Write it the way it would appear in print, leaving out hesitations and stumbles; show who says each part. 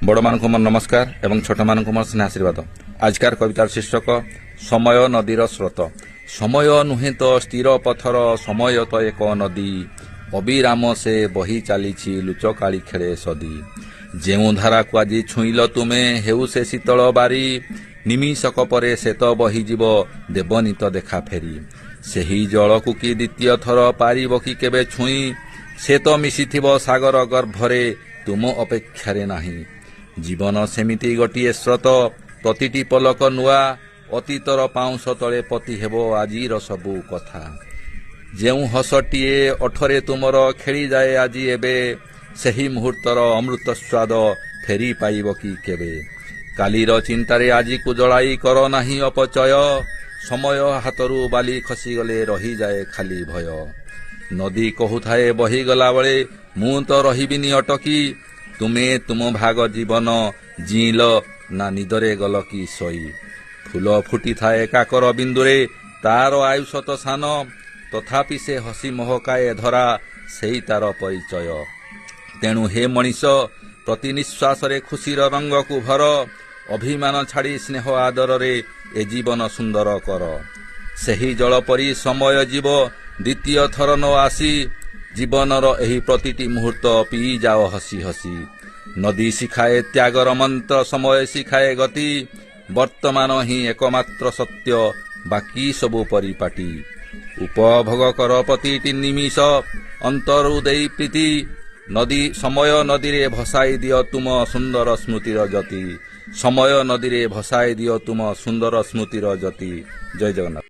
Speaker 1: ବଡ଼ମାନଙ୍କୁ ମୋର ନମସ୍କାର ଏବଂ ଛୋଟମାନଙ୍କୁ ମୋର ସ୍ନେହ ଆଶୀର୍ବାଦ। ଆଜିକାର କବିତାର ଶୀର୍ଷକ ସମୟ ନଦୀର ସ୍ରୋତ। ସମୟ ନୁହେଁ ତ ସ୍ଥିର ପଥର, ସମୟ ତ ଏକ ନଦୀ। ଅବିରାମ ସେ ବହି ଚାଲିଛି, ଲୁଚକାଳି ଖେଳେ ସଦି। ଯେଉଁ ଧାରାକୁ ଆଜି ଛୁଇଁଲ ତୁମେ, ହେଉ ସେ ଶୀତଳ ବାରି, ନିମିଷକ ପରେ ସେ ତ ବହିଯିବ, ଦେବନି ତ ଦେଖା ଫେରି। ସେହି ଜଳକୁ କି ଦ୍ୱିତୀୟ ଥର ପାରିବ କି କେବେ ଛୁଇଁ? ସେ ତ ମିଶିଥିବ ସାଗର ଗର୍ଭରେ, ତୁମ ଅପେକ୍ଷାରେ ନାହିଁ। ଜୀବନ ସେମିତି ଗୋଟିଏ ସ୍ରୋତ, ପ୍ରତିଟି ପଲକ ନୂଆ। ଅତୀତର ପାଉଁଶ ତଳେ ପୋତି ହେବ ଆଜିର ସବୁ କଥା। ଯେଉଁ ହସଟିଏ ଓଠରେ ତୁମର ଖେଳିଯାଏ ଆଜି ଏବେ, ସେହି ମୁହୂର୍ତ୍ତର ଅମୃତ ସ୍ୱାଦ ଫେରି ପାଇବ କି କେବେ? କାଲିର ଚିନ୍ତାରେ ଆଜିକୁ ଜଳାଇ କର ନାହିଁ ଅପଚୟ। ସମୟ ହାତରୁ ବାଲି ଖସିଗଲେ ରହିଯାଏ ଖାଲି ଭୟ। ନଦୀ କହୁଥାଏ ବହିଗଲା ବେଳେ, ମୁଁ ତ ରହିବିନି ଅଟକି। ତୁମେ ତୁମ ଭାଗ ଜୀବନ ଜିଇଁଲ ନା ନିଦରେ ଗଲ କି ଶୋଇ? ଫୁଲ ଫୁଟିଥାଏ କାକର ବିନ୍ଦୁରେ, ତାର ଆୟୁଷ ତ ସାନ। ତଥାପି ସେ ହସି ମହକାଏ ଧରା, ସେଇ ତାର ପରିଚୟ। ତେଣୁ ହେ ମଣିଷ, ପ୍ରତି ନିଶ୍ୱାସରେ ଖୁସିର ରଙ୍ଗକୁ ଭର। ଅଭିମାନ ଛାଡ଼ି ସ୍ନେହ ଆଦରରେ ଏ ଜୀବନ ସୁନ୍ଦର କର। ସେହି ଜଳ ପରି ସମୟ ଯିବ, ଦ୍ୱିତୀୟ ଥର ନ ଆସି। ଜୀବନର ଏହି ପ୍ରତିଟି ମୁହୂର୍ତ୍ତ ପିଇ ଯାଅ ହସି ହସି। ନଦୀ ଶିଖାଏ ତ୍ୟାଗର ମନ୍ତ୍ର, ସମୟ ଶିଖାଏ ଗତି। ବର୍ତ୍ତମାନ ହିଁ ଏକମାତ୍ର ସତ୍ୟ, ବାକି ସବୁ ପରିପାଟି। ଉପଭୋଗ କର ପ୍ରତିଟି ନିମିଷ ଅନ୍ତରୁ ଦେଇ ପ୍ରୀତି। ନଦୀ ସମୟ ନଦୀରେ ଭସାଇ ଦିଅ ତୁମ ସୁନ୍ଦର ସ୍ମୃତିର ଜ୍ୟୋତି। ସମୟ ନଦୀରେ ଭସାଇ ଦିଅ ତୁମ ସୁନ୍ଦର ସ୍ମୃତିର ଜ୍ୟୋତି। ଜୟ ଜଗନ୍ନାଥ।